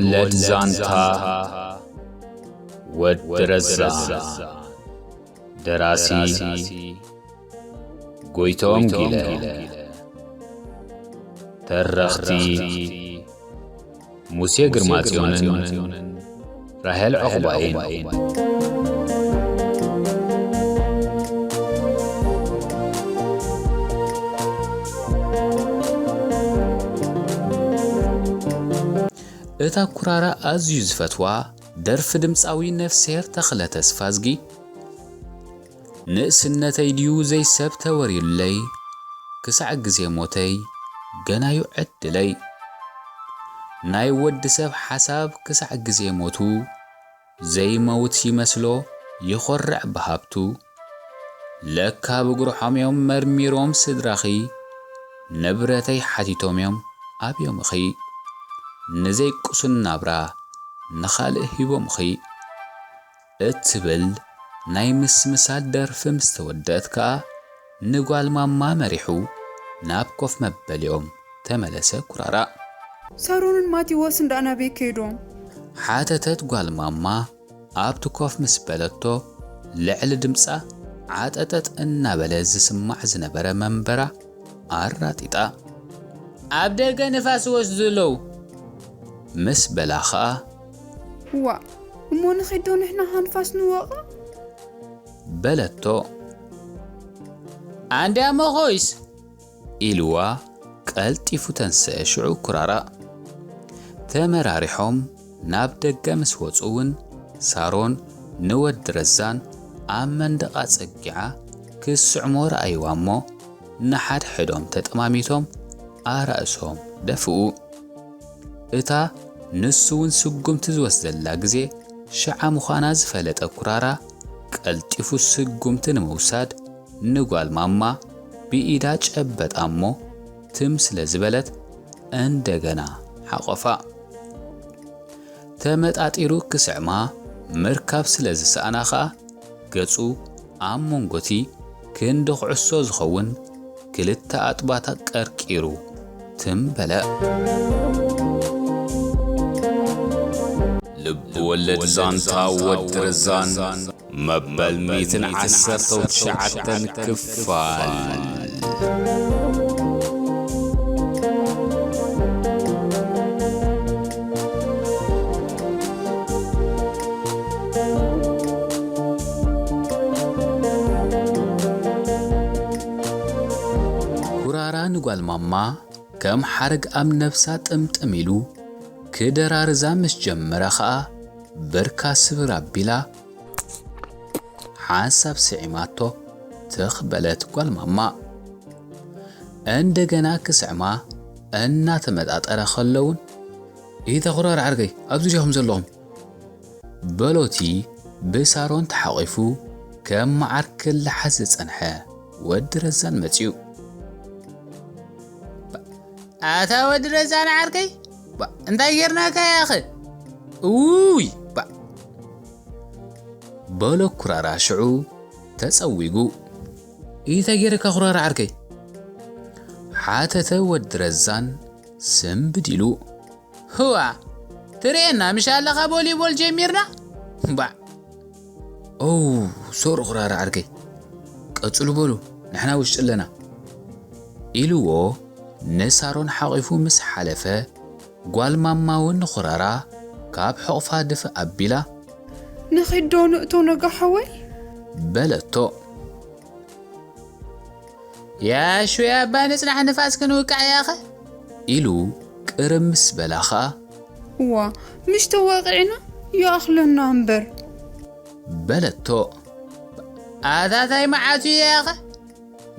ወለድ ዛንታ ወዲ ረዛን። ደራሲ ጎይትኦም ጊለ። ተረኽቲ ሙሴ ግርማጽዮንን ራሄል ዑቕባይን። እታ ኩራራ ኣዝዩ ዝፈትዋ ደርፊ ድምጻዊ ነፍስሄር ተኽለ ተስፋዝጊ፣ ንእስነተይ ድዩ ዘይሰብ ተወርዩለይ፣ ክሳዕ ግዜ ሞተይ ገናዩ ዕድለይ። ናይ ወዲ ሰብ ሓሳብ ክሳዕ ግዜ ሞቱ ዘይመውት ይመስሎ፣ ይኾርዕ ብሃብቱ። ለካ ብጉርሖም እዮም መርሚሮም ስድራኺ፣ ንብረተይ ሓቲቶም እዮም ኣብዮምኺ። ንዘይቅሱን ናብራ ንኻልእ ሂቦምኺ። እትብል ናይ ምስምሳል ደርፊ ምስ ተወደአት ከኣ፣ ንጓል ማማ መሪሑ ናብ ኮፍ መበሊኦም ተመለሰ ኩራራ። ሳሮንን ማቴዎስን ደኣ ናበይ ከይዶም? ሓተተት ጓል ማማ ኣብቲ ኮፍ ምስ በለቶ፣ ልዕሊ ድምጻ ዓጠጠጥ እናበለ ዝስማዕ ዝነበረ መንበራ ኣራጢጣ። ኣብ ደገ ንፋስ ይወስዱ ኣለዉ። ምስ በላ ኸኣ። ዋእ፣ እሞ ንኺድ ዶ ንሕና ሃንፋስ ንወቓ? በለቶ። ኣንድያ እሞ ኾይስ? ኢልዋ ቀልጢፉ ተንስአ ሽዑ ኩራራ። ተመራሪሖም ናብ ደገ ምስ ወጹ እውን ሳሮን ንወዲ ረዛን ኣብ መንደቓ ጸጊዓ ክስዕሞ ረኣይዋ እሞ ንሓድሕዶም ተጠማሚቶም ኣራእሶም ደፍኡ። እታ ንሱ እውን ስጉምቲ ዝወስደላ ግዜ ሽዓ ምዃና ዝፈለጠ ኩራራ ቀልጢፉ ስጉምቲ ንምውሳድ ንጓል ማማ ብኢዳ ጨበጣ እሞ ትም ስለ ዝበለት እንደገና ሓቖፋ። ተመጣጢሩ ክስዕማ ምርካብ ስለ ዝሰኣና ኸኣ ገጹ ኣብ መንጎቲ ክንዲ ኩዕሶ ዝኸውን ክልተ ኣጥባታ ቀርቂሩ ትም በለ። ልብ ወለድ ዛንታ ወዲ ረዛን መበል ሚእትን ዓሰርተው ትሽዓተን ክፋል። ኩራራ ንጓል ማማ ከም ሓረግ ኣብ ነብሳ ጥምጥም ኢሉ ክደራርዛ ምስ ጀመረ ኸኣ ብርካ ስብር ኣቢላ ሓንሳብ ስዒማቶ ትኽ በለት ጓል ማማ። እንደገና ክስዕማ እናተመጣጠረ ከለውን፣ "ኢተ ኩራራ ዓርከይ፣ ኣብዚ ዲኹም ዘለኹም?" በሎቲ ብሳሮን ተሓቒፉ ከም መዓር ክለሓስ ዝጸንሐ ወዲ ረዛን መጺኡ። ኣታ ወዲ ረዛን ዓርከይ፣ ባ-፣ እንታይ ጌርናካ ያኸ? ውይ፣ ባ-፣ በሎ ኩራራ ሽዑ ተጸዊጉ። እንታይ ጌርካ ኩራራ ዓርከይ? ሓተተ ወዲ ረዛን ስምብድ ኢሉ። ህዋ፣ ትርእየና ምሽ ኣለኻ ቮሊቦል ጀሚርና? ባዕ። ኦ፣ ሶሪ ኩራራ ዓርከይ። ቀጽሉ በሉ፣ ንሕና ውሽጢ ኣለና። ኢልዎ ንሳሮን ሓቒፉ ምስ ሓለፈ፣ ጓል ማማ እውን ንኹራራ ካብ ሕቑፋ ድፍእ ኣቢላ፣ ንኺድ ዶ ንእቶ ነጋ ሓወይ? በለቶ። ያሹ ያባ ንጽናሕ ንፋስ ክንውቃዕ ያኸ? ኢሉ ቅርብ ምስ በላ ኸኣ፣ እዋ፣ ምሽ ተዋቂዕና ይኣኽለና እምበር። በለቶ። ኣታ ታይ መዓቱ ያኸ?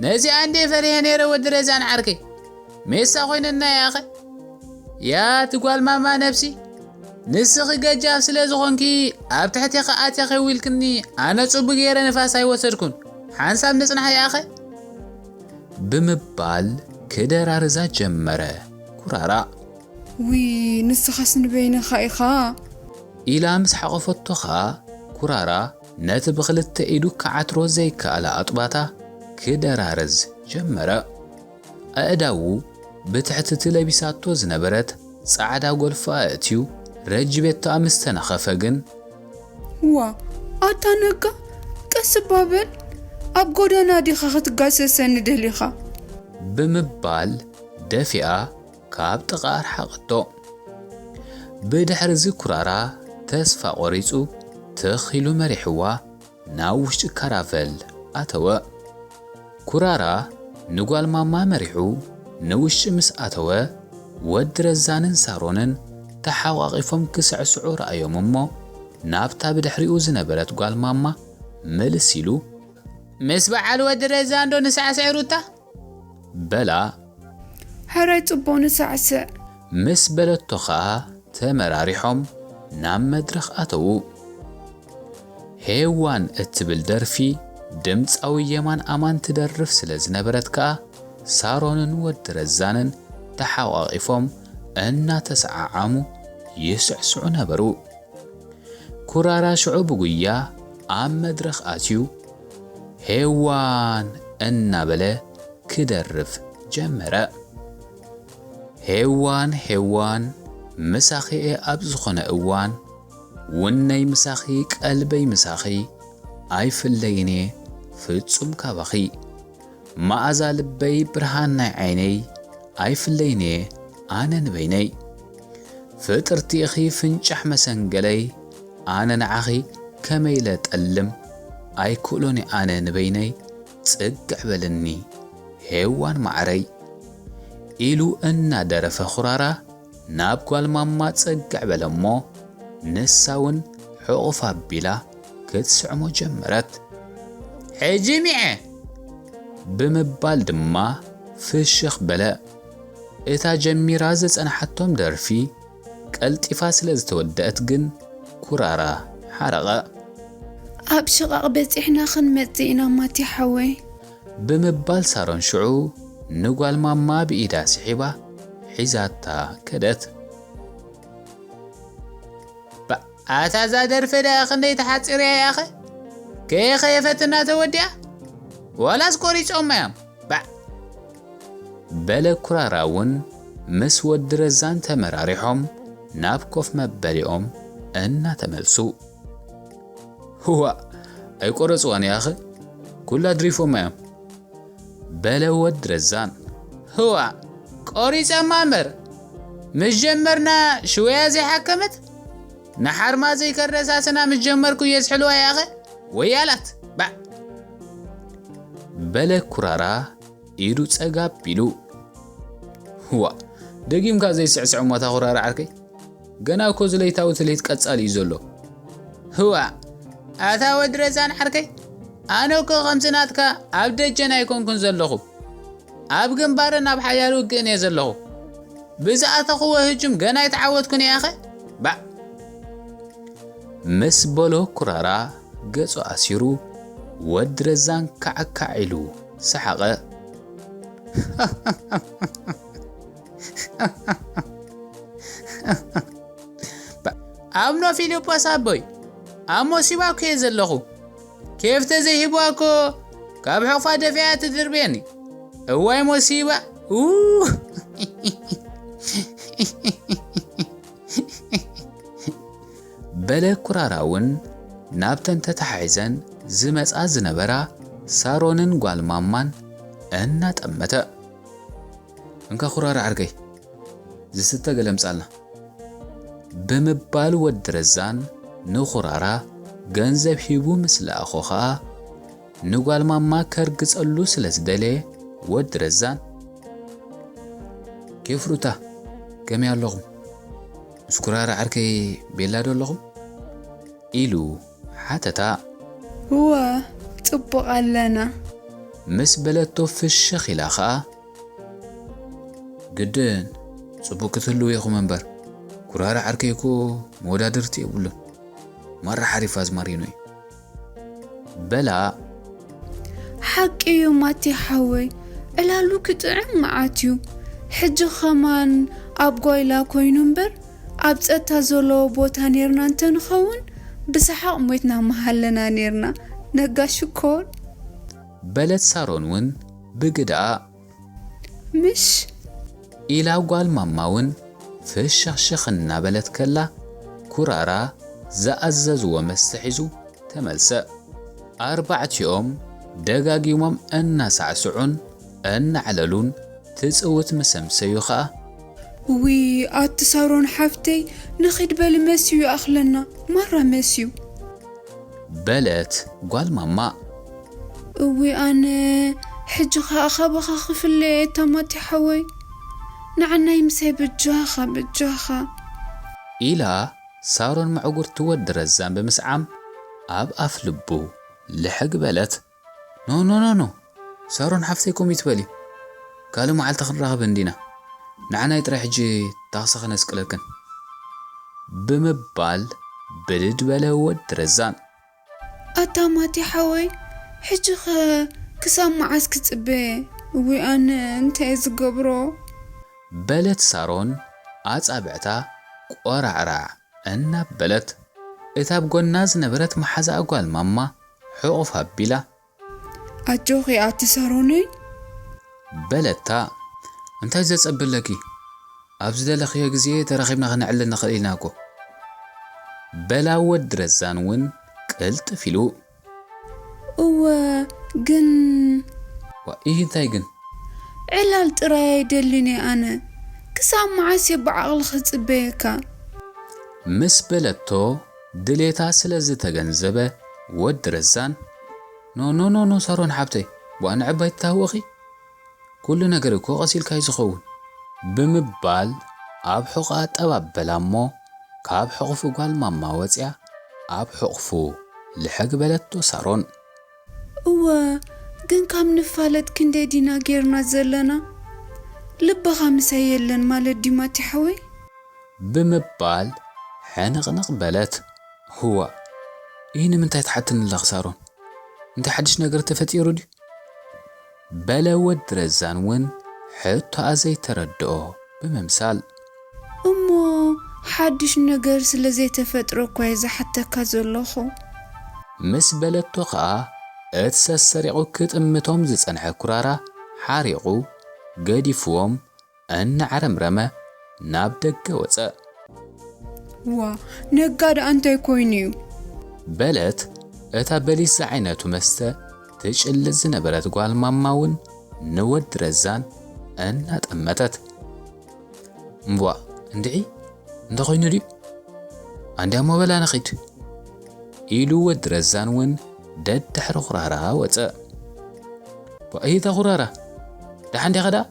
ነዚኣ እንዴ ፈሪሀ ነይረ ወዲ ረዛን ዓርከይ። ሜሳ ኮይነና ያኸ? ያ እቲ ጓል ማማ ነብሲ፣ ንስኺ ገጃፍ ስለ ዝኾንኪ ኣብ ትሕቴኺ ኣትየ ኸዊልክኒ፣ ኣነ ጽቡቕ ገይረ ንፋስ ኣይወሰድኩን። ሓንሳብ ንጽናሕ ያኸ? ብምባል ክደራርዛ ጀመረ ኩራራ። ውይ፣ ንስኻስ ንበይንኻ ኢኻ። ኢላ ምስ ሓቖፈቶ ኸኣ ኩራራ ነቲ ብኽልተ ኢዱ ክዓትሮ ዘይከኣለ ኣጥባታ ክደራርዝ ጀመረ። ኣእዳዉ ብትሕቲ እቲ ለቢሳቶ ዝነበረት ጻዕዳ ጎልፎ ኣእትዩ ረጅቤቶኣ ምስ ተነኸፈ ግን ዋ ኣታ ነጋ፣ ቀስ እባ በል፣ ኣብ ጎደና ዲኻ ክትጋሰሰኒ ደሊኻ? ብምባል ደፊኣ ካብ ጥቓ ኣርሓቐቶ። ብድሕሪ እዚ ኩራራ ተስፋ ቆሪጹ ትኽ ኢሉ መሪሕዋ ናብ ውሽጢ ካራቨል ኣተወ። ኩራራ ንጓል ማማ መሪሑ ንውሽጢ ምስ ኣተወ ወዲ ረዛንን ሳሮንን ተሓቋቒፎም ክስዕስዑ ረኣዮም እሞ ናብታ ብድሕሪኡ ዝነበረት ጓል ማማ ምልስ ኢሉ፣ ምስ በዓል ወዲ ረዛን ዶ ንሳዕስዕ ሩታ? በላ። ሕራይ ጽቡቕ ንሳዕስዕ። ምስ በለቶ ኸኣ ተመራሪሖም ናብ መድረኽ ኣተዉ። ሄዋን እትብል ደርፊ ድምጻዊ የማን ኣማን ትደርፍ ስለ ዝነበረት ከኣ ሳሮንን ወዲ ረዛንን ተሓቋቒፎም እናተሰዓዓሙ ይስዕስዑ ነበሩ። ኩራራ ሽዑ ብጉያ ኣብ መድረኽ ኣትዩ ሄዋን እናበለ ክደርፍ ጀመረ። ሄዋን ሄዋን ምሳኺ እየ ኣብ ዝኾነ እዋን ውነይ ምሳኺ ቀልበይ ምሳኺ ኣይፍለይን እየ ፍጹም ካባኺ መኣዛ ልበይ ብርሃን ናይ ዓይነይ ኣይፍለይን እየ ኣነ ንበይነይ ፍጥርቲ ኢኺ ፍንጫሕ መሰንገለይ ኣነ ንዓኺ ከመይ ኢለ ጠልም ኣይክእሎን እየ ኣነ ንበይነይ ጽግዕ በልኒ ሄዋን ማዕረይ ኢሉ እናደረፈ ኹራራ ናብ ጓል ማማ ጸግዕ በለ እሞ ንሳ እውን ሕቑፍ ኣቢላ ክትስዕሞ ጀመረት። ሕጂ ሚዐ! ብምባል ድማ ፍሽኽ በለ። እታ ጀሚራ ዝጸንሓቶም ደርፊ ቀልጢፋ ስለ ዝተወደአት ግን ኩራራ ሓረቐ። ኣብ ሽቓቕ በጺሕና ክንመጽእ ኢና ማቲ ሓወይ። ብምባል ሳሮን ሽዑ ንጓል ማማ ብኢዳ ስሒባ ሒዛታ ከደት። ኣታ እዛ ደርፊ ደኣ ክንደይ ተሓጺርያ እያ ኸ? ከየኸየፈትና ተወዲኣ? ዋላስ ቆሪጾማ እዮም? ባዕ! በለ ኩራራ እውን ምስ ወዲ ረዛን ተመራሪሖም ናብ ኮፍ መበሊኦም እናተመልሱ። ህዋ! ኣይቆረጽዋን እያ ኸ? ኩላ ድሪፎማ እዮም። በለ ወዲ ረዛን። ህዋ! ቆሪጸማ እምበር ምስ ጀመርና ሽወያ ዘይሓከመት ንሓርማ ዘይከረሳስና ምስ ጀመርኩ እየ ዝሕልዋ ያኸ ወያላት ባዕ በለ ኩራራ ኢዱ ጸጋ ኣቢሉ። ህዋ! ደጊምካ ዘይስዕስዕ እሞ እታ ኩራራ ዓርከይ። ገና እኮ ዝለይታዊ ትልሂት ቀጻሊ እዩ ዘሎ። ህዋ! ኣታ ወዲ ረዛን ዓርከይ፣ ኣነ እኮ ከምዚ ናትካ ኣብ ደጀን ኣይኮንኩን ዘለኹ። ኣብ ግንባርን ኣብ ሓያል ውግእን እየ ዘለኹ። ብዝኣተኽዎ ህጁም ገና ኣይተዓወትኩን እየ ኣኸ? ባዕ! ምስ በሎ ኩራራ ገጹ ኣሲሩ ወዲ ረዛን ካዕካዕ ኢሉ ሰሓቐ። ኣምኖ ፊልጶስ ኣቦይ፣ ኣብ ሞሲባ እኮ እየ ዘለኹ። ኬፍ ተዘይሂብዋ እኮ ካብ ሕቑፋ ደፊኣ ትድርብየኒ። እዋይ ሞሲባ! ኡ! በለ ኩራራ እውን ናብተን ተታሒዘን ዝመጻ ዝነበራ ሳሮንን ጓል ማማን እናጠመተ። እንካ ኩራራ ዓርከይ፣ ዝስተ ገለ ምጻልና። ብምባል ወዲ ረዛን ንኹራራ ገንዘብ ሂቡ ምስ ለኣኾ ኸኣ ንጓል ማማ ከርግጸሉ ስለ ዝደለየ ወዲ ረዛን ኬፍ ሩታ ከመይ ኣለኹም? ምስ ኩራራ ዓርከይ ቤላ ዶ ኣለኹም? ኢሉ ሓተታ። እወ ጽቡቕ ኣለና። ምስ በለቶ ፍሽኽ ኢላ ኸኣ ግድን ጽቡቕ ክትህልዉ ኢኹም እምበር፣ ኩራራ ዓርከይ እኮ መወዳድርቲ የብሉን። ማራ ሓሪፍ ኣዝማሪኖ እዩ። በላ። ሓቂ እዩ ማቲ ሓወይ፣ ዕላሉ ክጥዕም መዓት እዩ። ሕጂ ኸማን ኣብ ጓይላ ኮይኑ እምበር ኣብ ጸጥታ ዘለዎ ቦታ ኔርና እንተንኸውን ብሰሓቕ ሞይትና ምሃለና ኔርና። ነጋ ሽኮር። በለት ሳሮን እውን ብግድኣ። ምሽ ኢላ ጓል ማማ እውን ፍሽኽሽኽ እናበለት ከላ ኩራራ ዝኣዘዝዎ መስተ ሒዙ ተመልሰ። ኣርባዕቲኦም ደጋጊሞም እናሳዕስዑን እናዕለሉን ትጽውት ምስ ኣምሰዩ ኸኣ፣ "ውይ፣ ኣቲ ሳሮን ሓፍተይ፣ ንኺድ በሊ፣ መስዩ ይኣኽለና፣ ማራ መስዩ" በለት ጓል ማማ። "እዊ ኣነ፣ ሕጂ ኸኣ ኻባኻ ክፍለ እየ፣ ታማቲ ሓወይ፣ ንዓናይ ምሳይ በጃኻ፣ በጃኻ" ኢላ ሳሮን መዕጉርቲ ወዲ ረዛን ብምስዓም ኣብ ኣፍ ልቡ ልሕግ በለት። "ኖ፣ ኖ፣ ኖ፣ ኖ፣ ሳሮን ሓፍተይ፣ ከምኡ ይትበሊ፣ ካልእ መዓልቲ ክንራኸብ እንዲና፣ ንዓናይ ጥራይ ሕጂ ታኽሲ ከነስቅለክን" ብምባል ብድድ በለ ወዲ ረዛን። "ኣታ ማቲ ሓወይ፣ ሕጂ ኸ ክሳብ መዓስ ክጽበ? እዊ ኣነ እንታይ እየ ዝገብሮ?" በለት ሳሮን ኣጻብዕታ ቆራዕራዕ እናበለት። እታ ኣብ ጎና ዝነበረት መሓዛኣ ጓል ማማ ሕቑፍ ኣቢላ፣ "ኣጆኺ ኣቲ ሳሮነይ" በለታ። "እንታይ ዘጸብለኪ? ኣብ ዝደለኽዮ ግዜ ተራኺብና ክነዕልል ንኽእል ኢና እኮ" በላ። ወዲ ረዛን እውን ቅልጥፍ ኢሉ፣ "እወ፣ ግን" "ዋ፣ ኢሂ፣ እንታይ ግን?" "ዕላል ጥራይ ኣይደልን እየ ኣነ። ክሳብ መዓስ እየ ብዓቕሊ ክጽበየካ?" ምስ በለቶ ድሌታ ስለ ዝተገንዘበ ወዲ ረዛን፣ "ኖ፣ ኖ፣ ኖ፣ ኖ፣ ሳሮን ሓብተይ፣ ዋ፣ ንዕባይ ትታወኺ? ኩሉ ነገር እኮ ቀስ ኢልካ እዩ ዝኸውን" ብምባል ኣብ ሕቖኣ ጠብ ኣበላ እሞ፣ ካብ ሕቑፉ ጓል ማማ ወጺኣ ኣብ ሕቑፉ ልሕግ በለቶ ሳሮን። "እወ፣ ግን ካብ ንፋለጥ ክንደይ ዲና ጌርና ዘለና? ልብኻ ምሳይ የለን ማለት ዲዩ ማቲ ሓወይ?" ብምባል ሕንቕንቕ በለት። "ህዋ፣ ይህ ንምንታይ ትሓትኒ ኣለኺ ሳሮን? እንታይ ሓድሽ ነገር ተፈጢሩ ድዩ?" በለ ወዲ ረዛን እውን ሕቶኣ ዘይተረድኦ ብምምሳል። "እሞ ሓድሽ ነገር ስለ ዘይተፈጥረ እኳ እየ ዝሓተካ ዘለኹ" ምስ በለቶ ኸኣ፣ እቲ ሰሰሪቑ ክጥምቶም ዝጸንሐ ኩራራ ሓሪቑ ገዲፍዎም እናዓረምረመ ናብ ደገ ወጸ። "ዋ፣ ነጋ ደኣ እንታይ ኮይኑ እዩ?" በለት እታ በሊስ ዝዓይነቱ መስተ ትጭልጥ ዝነበረት ጓል ማማ እውን ንወዲ ረዛን እናጠመተት። "እምቧእ፣ እንድዒ፣ እንተኾይኑ ድዩ? ኣንድያ እሞ በላ ንኺድ" ኢሉ ወዲ ረዛን እውን ደድሕሪ ኩራራ ወጸ። "ቧ፣ እሂ፣ እታ ኩራራ፣ ደሓን ዲኻ ደኣ?"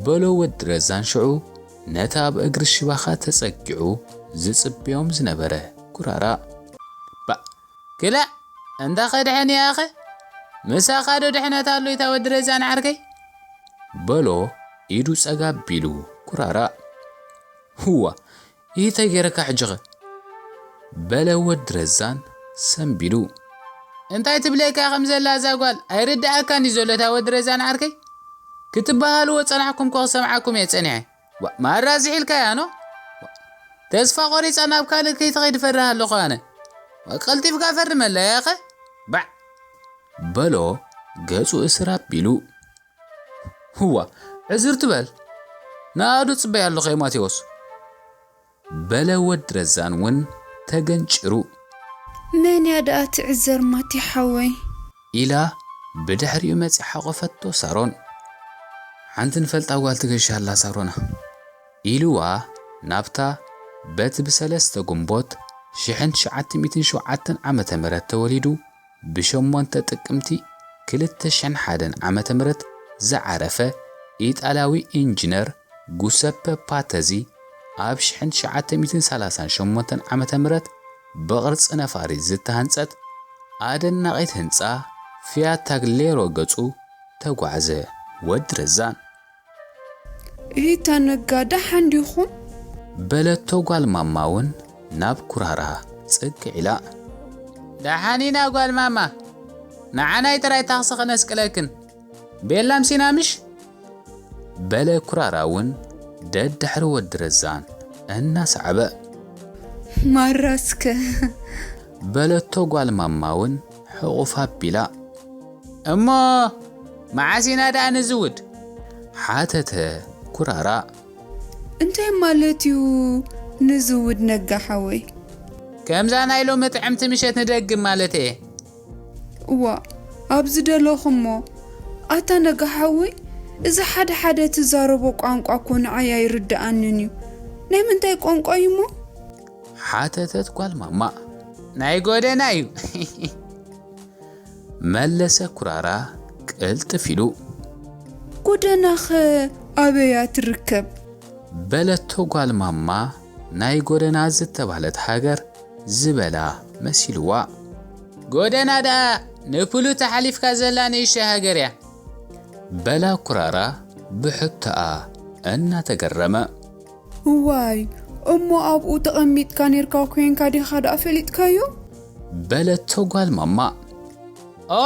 በሎ ወዲ ረዛን ሽዑ ነቲ ኣብ እግሪ ሽባኻ ተጸጊዑ ዝጽበዮም ዝነበረ ኩራራ። "ባእ፣ ክላእ፣ እንዳ ኸድሐን እያ ኣኸ? ምሳኻ ዶ ድሕነት ኣሎ፣ እታ ወዲ ረዛን ዓርከይ?" በሎ ኢዱ ጸጋ ኣቢሉ ኩራራ። "ህዋ፣ ይህ እንታይ ገይረካ ሕጂኸ?" በለ ወዲ ረዛን ሰንቢዱ። "እንታይ ትብለካ ከም ዘላ እዛ ጓል ኣይርድኣካን እዩ ዘሎ፣ እታ ወዲ ረዛን ዓርከይ? ክትበሃልዎ ጸናሕኩም እኮ ክሰምዓኩም እየ ጸኒሐ። ዋ፣ ማራ ዝሒልካያ ኖ? ዋ፣ ተስፋ ቆሪጻ ናብ ካልእ ከይትኸይድ እፈርህ ኣለኹ ኣነ። ዋ፣ ቀልጢፍካ ፈርመላ ያኸ? ባዕ!" በሎ ገጹ እስር ኣቢሉ። "ህዋ፣ ዕዝር ትበል። ንኣዱ ጽበይ ኣለኹ እየ ማቴዎስ" በለ ወዲ ረዛን እውን ተገንጭሩ። "መን እያ ደኣ ትዕዘር ማቲ ሓወይ?" ኢላ ብድሕሪኡ መጺኣ ሓቖፈቶ ሳሮን። "ሓንቲ ንፈልጣ ጓል ትገሻ ኣላ ሳሮና" ኢልዋ ናብታ በቲ ብሰለስተ ግንቦት ሽሕን ትሽዓተ ሚእትን ሸውዓተን ዓመተ ምህረት ተወሊዱ ብሸሞንተ ጥቅምቲ ክልተ ሽሕን ሓደን ዓመተ ምህረት ዝዓረፈ ኢጣልያዊ ኢንጂነር ጉሰፐ ፓተዚ ኣብ ሽሕን ትሽዓተ ሚእትን ሰላሳን ሸሞንተን ዓመተ ምህረት ብቕርጺ ነፋሪት ዝተሃንጸት ኣደናቒት ህንጻ ፊያት ታግሌሮ ገጹ ተጓዕዘ። ወዲ ረዛን። "እታ ነጋ ደሓን ዲኹም?" በለቶ ጓል ማማ እውን ናብ ኩራራ ጽግዕ ኢላ። "ደሓን ኢና ጓል ማማ፣ ንዓናይ ጥራይ ታኽሲ ከነስቅለክን። ቤላ ኣምሲና ምሽ?" በለ ኩራራ እውን ደድሕሪ ወዲ ረዛን እናሰዓበ። "ማራ እስከ?" በለቶ ጓል ማማ እውን ሕቑፍ ኣቢላ። "እሞ መዓስ ኢና ደኣ ንዝውድ?" ሓተተ ኩራራ። "እንታይ ማለት እዩ ንዝውድ ነጋ ሓወይ። ከምዛ ናይ ሎሚ ጥዕምቲ ምሸት ንደግም ማለት እየ። እዋ፣ ኣብ ዝደለኹ እሞ። ኣታ ነጋ ሓወይ፣ እዚ ሓደ ሓደ ትዛረቦ ቋንቋ እኮ ንዓይ ኣይርድኣንን እዩ። ናይ ምንታይ ቋንቋ እዩ እሞ? ሓተተት ጓል ማማ። ናይ ጎደና እዩ። መለሰ ኩራራ ቅልጥፍ ኢሉ። ጎደናኸ ኣበያ ትርከብ? በለቶ ጓል ማማ ናይ ጎደና ዝተባህለት ሃገር ዝበላ መሲልዋ። ጎደና ደኣ ንፕሉቶ ሓሊፍካ ዘላ ንእሽተይ ሃገር እያ። በላ ኩራራ ብሕቶኣ እናተገረመ። እዋይ፣ እሞ ኣብኡ ተቐሚጥካ ኔርካ ኮይንካ ዲኻ ደኣ ፈሊጥካዮ? በለቶ ጓል ማማ። ኦ፣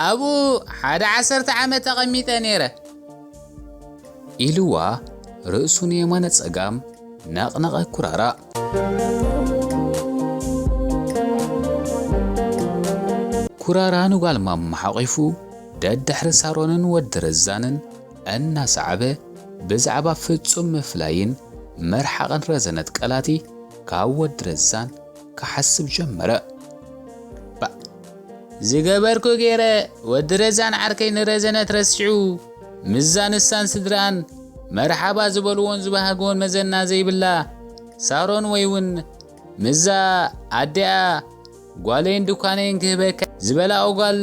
ኣብኡ ሓደ ዓሰርተ ዓመት ተቐሚጠ ኔረ። ኢልዋ ርእሱ ንየማነ ጸጋም ነቕነቐ ኩራራ። ኩራራ ንጓል ማማ ሓቒፉ ደድሕሪ ሳሮንን ወዲ ረዛንን እናሰዓበ ብዛዕባ ፍጹም ምፍላይን መርሓቕን ረዘነት ቀላቲ ካብ ወዲ ረዛን ክሓስብ ጀመረ። ባእ፣ ዝገበርኩ ገይረ፣ ወዲ ረዛን ዓርከይ ንረዘነት ረሲዑ፣ ምዛ ንሳን ስድራኣን መርሓባ ዝበልዎን ዝበሃግዎን መዘና ዘይብላ ሳሮን ወይ እውን ምዛ ኣዲኣ ጓለይን ድኳነይን ክህበካ ዝበላኦ ጓል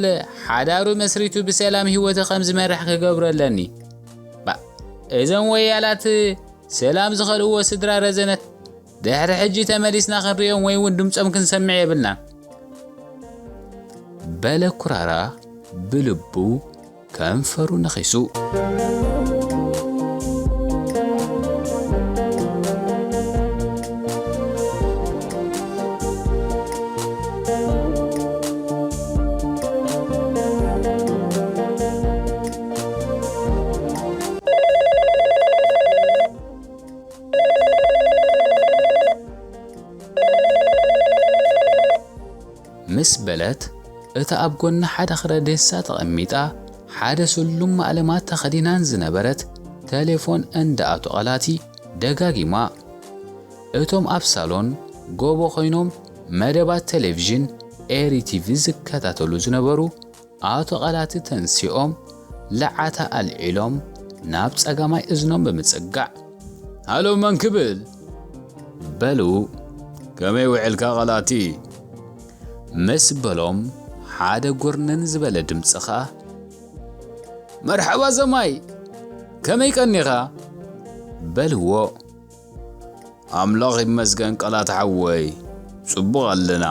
ሓዳሩ መስሪቱ ብሰላም ህይወቱ ከም ዝመርሕ ክገብሮ ኣለኒ። ባእ፣ እዞም ወያላት ሰላም ዝኸልእዎ ስድራ ረዘነት ድሕሪ ሕጂ ተመሊስና ክንሪኦም ወይ እውን ድምጾም ክንሰምዕ የብልናን። በለ ኩራራ ብልቡ ከንፈሩ ነኺሱ። ምስ በለት፣ እታ ኣብ ጎኒ ሓደ ክረዴሳ ተቐሚጣ፣ ሓደ ስሉም ማእለማት ተኸዲናን ዝነበረት ተሌፎን እንዳ ኣቶ ቐላቲ ደጋጊማ። እቶም ኣብ ሳሎን ጎቦ ኮይኖም መደባት ቴሌቪዥን ኤሪ ቲቪ ዝከታተሉ ዝነበሩ ኣቶ ቐላቲ ተንሲኦም ለዓታ ኣልዒሎም ናብ ጸጋማይ እዝኖም ብምጽጋዕ፣ ሃሎ መን ክብል? በሉ። ከመይ ውዕልካ ቐላቲ? ምስ በሎም ሓደ ጉርንን ዝበለ ድምጺ ኸኣ፣ መርሓባ ዘማይ፣ ከመይ ቀኒኻ? በልዎ። ኣምላኽ ይመስገን ቐላቲ ሓወይ፣ ጽቡቕ ኣለና።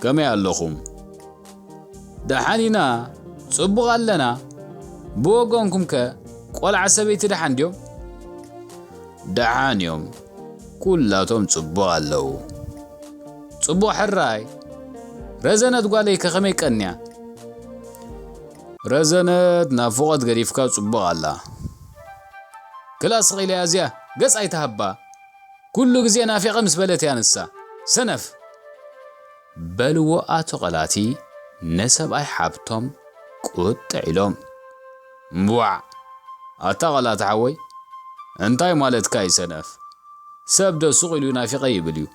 ከመይ ኣለኹም? ደሓን ኢና፣ ጽቡቕ ኣለና። ብወገንኩምከ ቆልዓ ሰበይቲ ደሓን ድዮም? ደሓን እዮም፣ ኩላቶም ጽቡቕ ኣለዉ። ጽቡቕ ሕራይ። ረዘነት ጓለይከ ከመይ ቀንያ? ረዘነት ናፍቖት ገዲፍካ ጽቡቕ ኣላ። ክላ ስቕ ኢለያ እዚኣ፣ ገጽ ኣይትሃባ። ኩሉ ግዜ ናፊቐ ምስ በለት እያ ንሳ። ሰነፍ! በልዎ ኣቶ ቐላቲ ንሰብኣይ ሓብቶም ቁጥዕ ኢሎም። እምቧዕ! ኣታ ቐላቲ ሓወይ፣ እንታይ ማለትካ እዩ ሰነፍ? ሰብ ዶ ሱቕ ኢሉ ናፊቐ ይብል እዩ?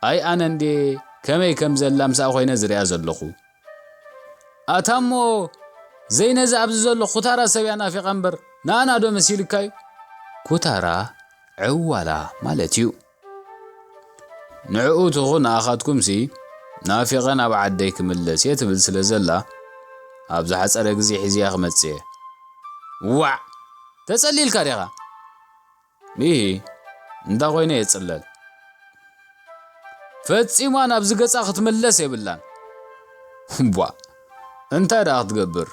ኣይ ኣነ እንድየ ከመይ ከም ዘላ ምስኣ ኮይነ ዝሪኣ ዘለኹ። ኣታ እሞ ዘይነዚ ኣብዚ ዘሎ ኩታራ ሰብ እያ ናፊቓ እምበር ንኣና ዶ መሲልካ እዩ? ኩታራ ዕዋላ ማለት እዩ። ንዕኡ ትኹን ንኣኻትኩምሲ ናፊቐ ናብ ዓደይ ክምለስ እየ ትብል ስለ ዘላ ኣብ ዝሓጸረ ግዜ ሒዘያ ክመጽእ እየ። ዋዕ! ተጸሊልካ ዲኻ? ኢሂ፣ እንዳ ኮይነ የጽለል። ፈጺማ ናብዚ ገጻ ክትምለስ የብላን። እቧ፣ እንታይ ደኣ ክትገብር?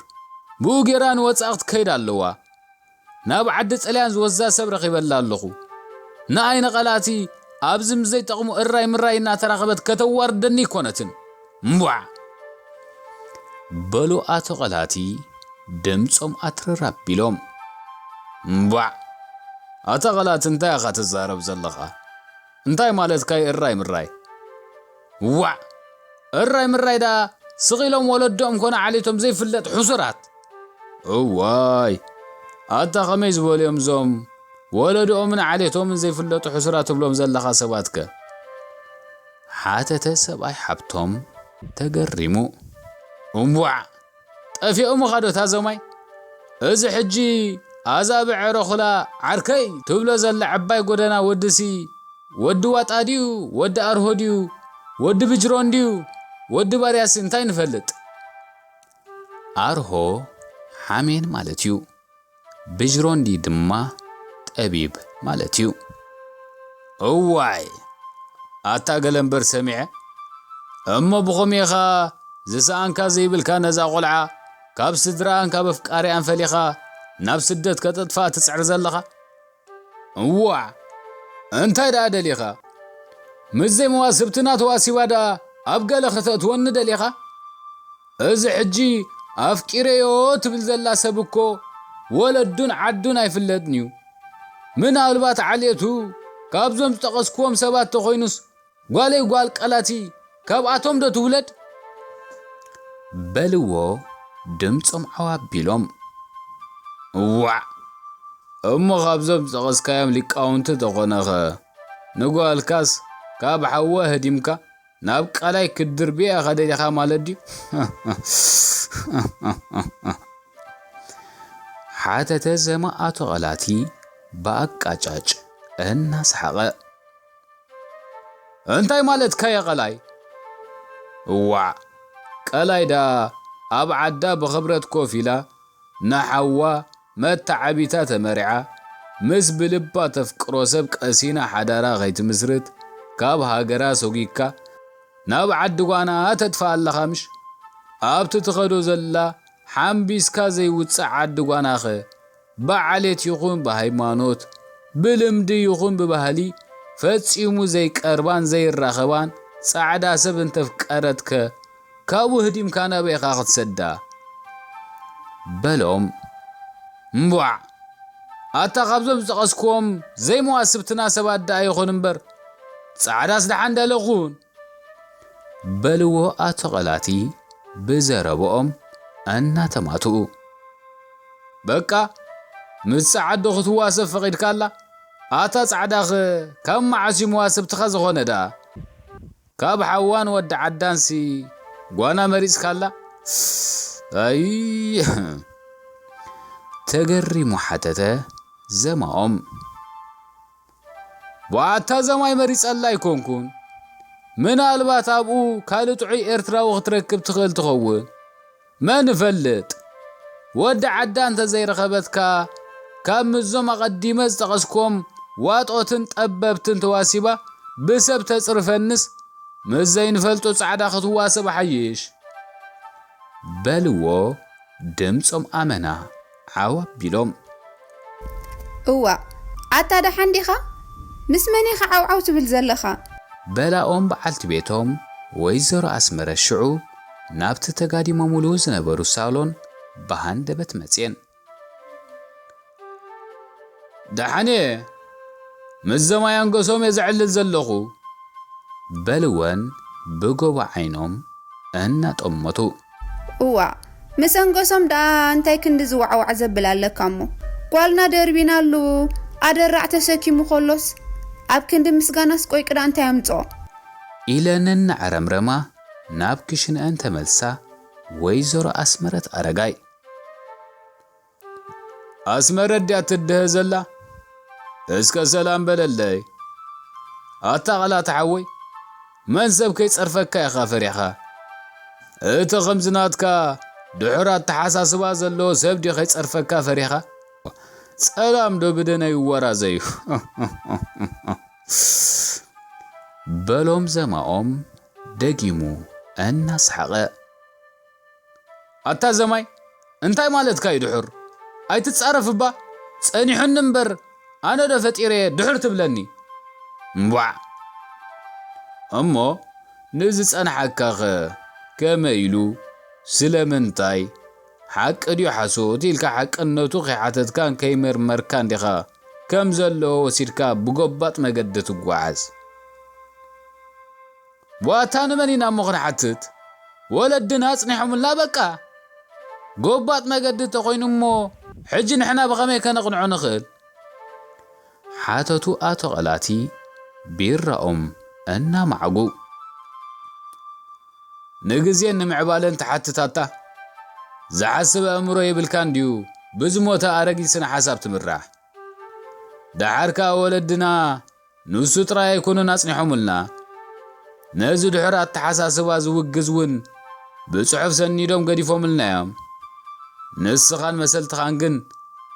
ብኡ ጌራ ንወጻኢ ክትከይድ ኣለዋ። ናብ ዓዲ ጥልያን ዝወስዳ ሰብ ረኺበላ ኣለኹ። ንኣይ ንቐላቲ ኣብዚ ምስ ዘይጠቕሙ እራይ ምራይ እናተራኸበት ከተዋርደኒ ኣይኮነትን። እምቧዕ! በሉ ኣቶ ቐላቲ ድምጾም ኣትረር ኣቢሎም። እምቧዕ! ኣታ ቐላቲ እንታይ ኢኻ ትዛረብ ዘለኻ? እንታይ ማለትካ እዩ እራይ ምራይ? ዋዕ! እራይ ምራይ ደኣ ስቕ ኢሎም ወለዶኦም ኮነ ዓሌቶም ዘይፍለጥ ሕሱራት። እዋይ! ኣታ ኸመይ ዝበሉ እዮም እዞም ወለድኦምን ዓሌቶምን ዘይፍለጡ ሕሱራት ትብሎም ዘለኻ ሰባትከ? ሓተተ ሰብኣይ ሓብቶም ተገሪሙ። እምቧዕ! ጠፊኦምኻ ዶ ታዞማይ? እዚ ሕጂ ኣዛብዕ ዕረኹላ ዓርከይ ትብሎ ዘላ ዓባይ ጎደና ወድሲ ወዲ ዋጣ ድዩ፣ ወዲ ኣርሆ ድዩ፣ ወዲ ብጅሮን ድዩ፣ ወዲ ባርያሲ እንታይ ንፈልጥ? ኣርሆ ሓሜን ማለት እዩ። ብጅሮንዲ ድማ ጠቢብ ማለት እዩ። እዋይ! ኣታ ገለ እምበር ሰሚዐ። እሞ ብኸመይ ኢኻ ዝሰኣንካ ዘይብልካ ነዛ ቆልዓ ካብ ስድራኣን ካብ ኣፍቃሪኣን ፈሊኻ ናብ ስደት ከተጥፍኣ ትጽዕር ዘለኻ? እዋዕ! እንታይ ደኣ ደሊኻ? ምስ ዘይመዋስብትና ተዋሲባ ደኣ ኣብ ገለ ከተእትወኒ ደሊኻ? እዚ ሕጂ ኣፍቂረዮ ትብል ዘላ ሰብ እኮ ወለዱን ዓዱን ኣይፍለጥን እዩ። ምናልባት ዓሌቱ ካብዞም ዝጠቐስክዎም ሰባት ተኾይኑስ ጓለይ ጓል ቀላቲ ካብኣቶም ዶ ትውለድ? በልዎ ድምፆም ዓው ኣቢሎም። እዋዕ! እሞ ካብዞም ዝጠቐስካዮም ሊቃውንቲ ተኾነኸ ንጓልካስ ካብ ሓዋ ህዲምካ ናብ ቃላይ ክትድርብያ ኢኻ ደሊኻ ማለት ድዩ? ሓተተ ዘማ ኣቶ ቐላቲ ብኣቃጫጭ እናሰሓቐ። እንታይ ማለትካ እየ ቀላይ? እዋዕ፣ ቀላይ ደኣ ኣብ ዓዳ ብኽብረት ኮፍ ኢላ ንሓዋ መተዓቢታ ተመሪዓ ምስ ብልባ ተፍቅሮ ሰብ ቀሲና ሓዳራ ከይትምስርት ካብ ሃገራ ሰጒግካ ናብ ዓዲ ጓና ተጥፍኣ ኣለኻ ምሽ? ኣብቲ ትኸዶ ዘላ ሓምቢስካ ዘይውጻእ ዓዲ ጓናኸ ብዓሌት ይኹን ብሃይማኖት፣ ብልምዲ ይኹን ብባህሊ ፈጺሙ ዘይቀርባን ዘይራኸባን ጻዕዳ ሰብ እንተፍቀረትከ ካብኡ ህዲምካ ናበይ ኢኻ ክትሰዳ? በሎም። እምቧዕ! ኣታ ካብዞም ዝጠቐስክዎም ዘይመዋስብትና ሰባት ደኣ ይኹን እምበር፣ ጻዕዳስ ደሓን ደለ ኩን። በልዎ ኣቶ ቐላቲ ብዘረብኦም እናተማትኡ። በቃ፣ ምስ ጸዓዱ ክትዋሰብ ፈቒድካላ? ኣታ ጻዕዳኸ ካብ መዓስ እዩ መዋስብትኻ ዝኾነ ደኣ? ካብ ሓዋን ወዲ ዓዳንሲ ጓና መሪጽካላ? ኣይ! ተገሪሙ ሓተተ ዘማኦም። ዋታ ዘማይ መሪጸላ ኣይኮንኩን። ምናልባት ኣብኡ ካልእ ጥዑይ ኤርትራዊ ክትረክብ ትኽእል ትኸውን። መን ይፈልጥ? ወዲ ዓዳ እንተ ዘይረኸበትካ፣ ካብ ምስዞም ኣቐዲመ ዝጠቐስኮም ዋጦትን ጠበብትን ተዋሲባ ብሰብ ተጽርፈንስ፣ ምስ ዘይንፈልጦ ጻዕዳ ክትዋሰብ ሓይሽ። በልዎ ድምጾም ኣመና ዓው ኣቢሎም። እዋእ፣ ኣታ ደሓን ዲኻ? ምስ መን ኢኻ ዓውዓው ትብል ዘለኻ? በላኦም በዓልቲ ቤቶም ወይዘሮ ኣስመረት ሽዑ ናብቲ ተጋዲሞምሉ ዝነበሩ ሳሎን ብሃንደበት መጽየን። ደሓን እየ፣ ምስ ዘማይ ኣንገሶም እየ ዘዕልል ዘለኹ። በልወን ብጎቦ ዓይኖም እናጠመቱ። እዋእ፣ ምስ ኣንገሶም ደኣ እንታይ ክንዲ ዝዋዕዋዕ ዘብል ኣለካ እሞ? ጓልና ደርቢናሉ ኣደራዕ ተሰኪሙ ከሎስ ኣብ ክንዲ ምስጋናስ ቆይ ቅዳ እንታይ ኣምጽኦ? ኢለን እናዕረምረማ ናብ ክሽንአን ተመልሳ ወይዘሮ ኣስመረት ኣረጋይ። ኣስመረት ድያ ትድሀ ዘላ? እስከ ሰላም በለለይ። ኣታ ቐላቲ ሓወይ፣ መን ሰብ ከይጸርፈካ ኢኻ ፈሪሕኻ? እቲ ከምዚ ናትካ ድሑር ኣተሓሳስባ ዘለዎ ሰብ ድዩ ከይጸርፈካ ፈሪኻ? ጸላም ዶ ብደነይ ይወራዘዩ? በሎም ዘማኦም ደጊሙ እናሰሓቐ። ኣታ ዘማይ፣ እንታይ ማለትካ እዩ ድሑር? ኣይትጻረፍ እባ፣ ጸኒሑኒ እምበር፣ ኣነ ዶ ፈጢረየ ድሑር ትብለኒ? እምቧዕ! እሞ ንዝጸንሓካኸ ከመይ ኢሉ፣ ስለምንታይ፣ ሓቂ ድዩ ሓሶት ኢልካ ሓቅነቱ ከይሓተትካን ከይመርመርካን ዲኻ ከም ዘለዎ ወሲድካ ብጎባጥ መገዲ ትጓዓዝ? ዋታ ንመን ኢና እሞ ክንሓትት? ወለድና ኣጽኒሖምልና በቃ። ጎባጥ መገዲ ተኾይኑ እሞ ሕጂ ንሕና ብኸመይ ከነቕንዖ ንኽእል? ሓተቱ ኣቶ ቐላቲ ቢራኦም እናማዕጉ። ንግዜን ንምዕባለን ትሓትት ኣታ? ዝሓስብ ኣእምሮ የብልካን ድዩ? ብዝሞተ ኣረጊት ስነ ሓሳብ ትምራሕ። ደሓር ከኣ ወለድና ንሱ ጥራይ ኣይኮኑን ኣጽኒሖምልና። ነዚ ድሑር ኣተሓሳስባ ዝውግዝ እውን ብጽሑፍ ሰኒዶም ገዲፎምልና እዮም። ንስኻን መሰልትኻን ግን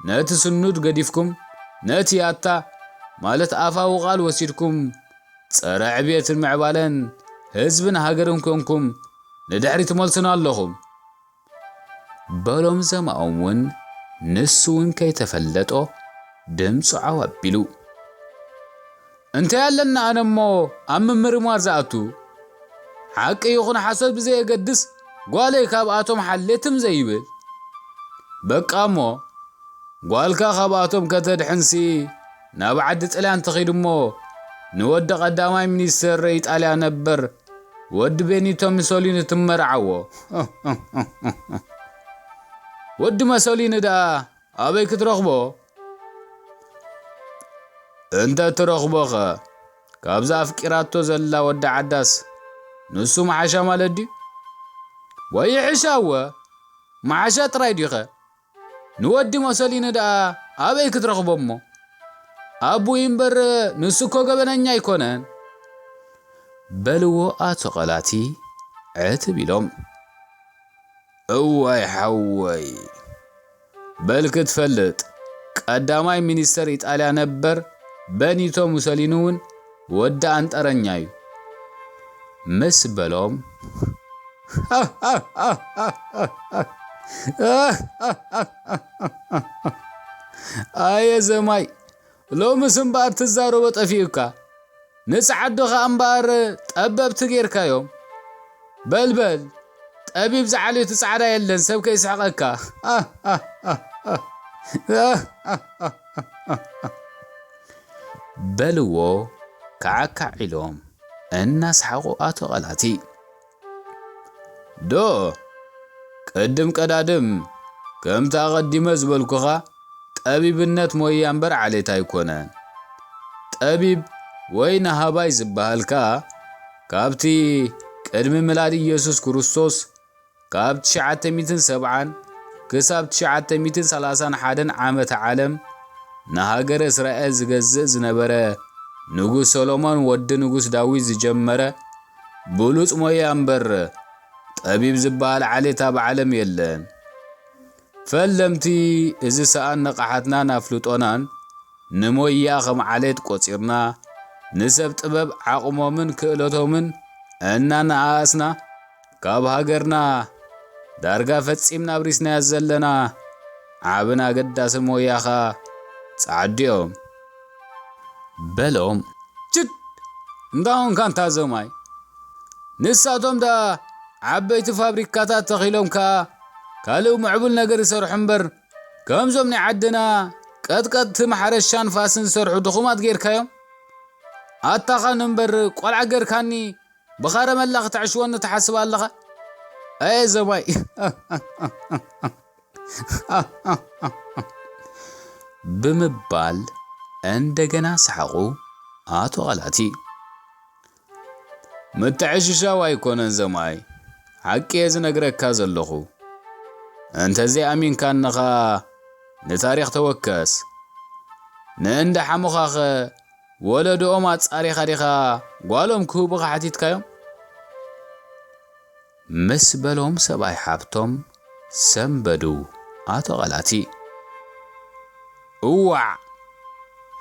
ነቲ ስኑድ ገዲፍኩም፣ ነቲ ኣታ ማለት ኣፋዊ ቃል ወሲድኩም፣ ጸረ ዕብየትን ምዕባለን ህዝብን ሃገርን ኮንኩም ንድሕሪት ትመልሱና ኣለኹም። በሎም ዘማኦም እውን ንሱ እውን ከይተፈለጦ ድምፁ ዓው ኣቢሉ። እንታይ ኣለና ኣነ እሞ ኣብ ምምርማር ዝኣቱ? ሓቂ ይኹን ሓሶት ብዘየገድስ ጓለይ ካብኣቶም ሓሌትም ዘይብል። በቃ እሞ ጓልካ ካብኣቶም ከተድሕንሲ ናብ ዓዲ ጥልያን ትኺድ እሞ ንወዲ ቀዳማይ ሚኒስተር ኢጣልያ ነበር ወዲ ቤኒቶ ሙሶሊኒ ትመርዓዎ። ወዲ መሶሊኒ ደኣ ኣበይ ክትረኽቦ? እንተ ትረኽቦኸ ካብዛ ኣፍቂራቶ ዘላ ወዲ ዓዳስ ንሱ መሓሻ ማለት ድዩ? ወይ ይሕሻወ መሓሻ ጥራይ ድዩኸ? ንወዲ መሶሊኒ ደኣ ኣበይ ክትረኽቦ እሞ? ኣቡይ እምበር ንሱ እኮ ገበነኛ ኣይኮነን። በልዎ ኣቶ ቐላቲ ዕትብ ኢሎም። እዋይ ሓወይ፣ በል ክትፈልጥ ቀዳማይ ሚኒስተር ኢጣልያ ነበር በኒቶ ሙሰሊኒ እውን ወዲ ኣንጠረኛ እዩ። ምስ በሎም ኣየ ዘማይ፣ ሎምስ እምበኣር ትዛረቦ ጠፊኡካ። ንጸዓዱ ኸኣ እምበኣር ጠበብቲ ጌርካዮም። በል በል፣ ጠቢብ ዝዓልዮ እቲ ጻዕዳ የለን፣ ሰብ ከይስሕቐካ። በልዎ፣ ከዓካዕ ኢሎም እናሰሓቑ ኣቶ ቐላቲ። ዶ፣ ቅድም ቀዳድም፣ ከምቲ ኣቐዲመ ዝበልኩኻ፣ ጠቢብነት ሞያ እምበር ዓሌት ኣይኮነን። ጠቢብ ወይ ነሃባይ ዝበሃል ከኣ፣ ካብቲ ቅድሚ ምላድ ኢየሱስ ክርስቶስ ካብ ትሽዓተ ሚእትን ሰብዓን ክሳብ ትሽዓተ ሚእትን ሰላሳን ሓደን ዓመተ ዓለም ንሃገረ እስራኤል ዝገዝእ ዝነበረ ንጉስ ሰሎሞን ወዲ ንጉስ ዳዊት ዝጀመረ ብሉጽ ሞያ እምበር፣ ጠቢብ ዝበሃል ዓሌት ኣብ ዓለም የለን። ፈለምቲ እዚ ሰኣን ንቕሓትናን ኣፍልጦናን ንሞያ ከም ዓሌት ቆጺርና፣ ንሰብ ጥበብ ዓቕሞምን ክእለቶምን እናነኣኣስና፣ ካብ ሃገርና ዳርጋ ፈጺምና ኣብሪስናያ ዘለና ዓብን ኣገዳስን ሞያኻ ጸዓዱ እዮም። በሎም። ችድ! እንዳ ኾንካ እንታ ዘማይ፣ ንሳቶም ደኣ ዓበይቲ ፋብሪካታት ተኺሎም ከኣ ካልእ ምዕቡል ነገር ይሰርሑ እምበር፣ ከምዞም ናይ ዓድና ቀጥቀጥቲ ማሕረሻን ፋስን ዝሰርሑ ድኹማት ጌርካዮም? ኣታ ኻን እምበር ቆልዓ ጌርካኒ ብኻረመላ ክትዕሽወኒ ትሓስብ ኣለኻ? ኣየ ዘማይ። ብምባል እንደገና ሰሓቑ ኣቶ ቐላቲ። ምትዕሽሻው ኣይኮነን ዘማይ፣ ሓቂ እየ ዝነግረካ ዘለኹ። እንተዘይኣሚንካኒ ኸኣ ንታሪኽ ተወከስ። ንእንዳ ሓሙኻኸ ወለዶኦም ኣጻሪኻ ዲኻ ጓሎም ክህቡኻ ሓቲትካዮም? ምስ በሎም ሰብኣይ ሓብቶም ሰንበዱ ኣቶ ቐላቲ። እዋዕ!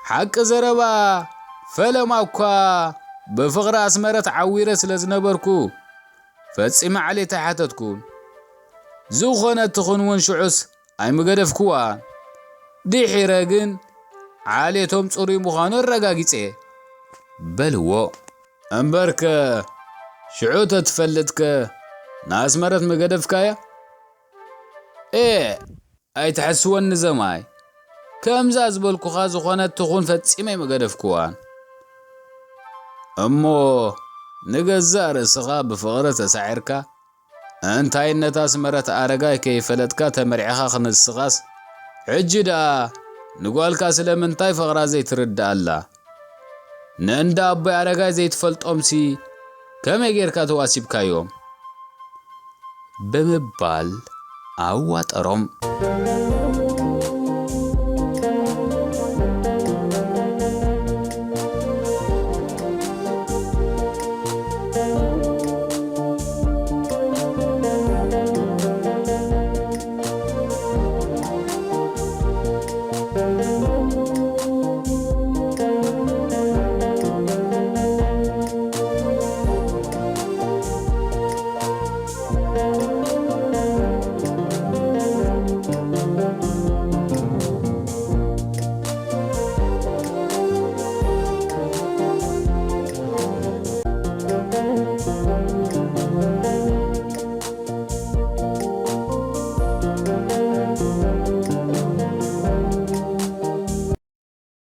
ሓቂ ዘረባ ፈለማ እኳ ብፍቕሪ ኣስመረት ዓዊረ ስለ ዝነበርኩ፣ ፈጺመ ዓሌት ኣይሓተትኩን። ዝኾነት ትኹን እውን ሽዑስ ኣይምገደፍክዋን። ድሒረ ግን ዓሌቶም ጽሩይ ምዃኑ ኣረጋጊጸ። በልዎ። እምበርከ ሽዑ ተትፈልጥከ ንኣስመረት ምገደፍካያ? ኤ! ኣይትሐስወኒ ዘማይ። ከምዛ ዝበልኩኻ ዝኾነት ትኹን ፈጺመ ኣይምገደፍክዋን። እሞ ንገዛእ ርእስኻ ብፍቕሪ ተሳዒርካ፣ እንታይነት ኣስመረት ኣረጋይ ከይፈለጥካ ተመርዒኻ ክንስኻስ፣ ሕጂ ደኣ ንጓልካ ስለምንታይ ፍቕራ ዘይትርድኣላ? ንእንዳ ኣቦይ ኣረጋይ ዘይትፈልጦምሲ ከመይ ጌርካ ተዋሲብካዮም? ብምባል ኣዋጠሮም።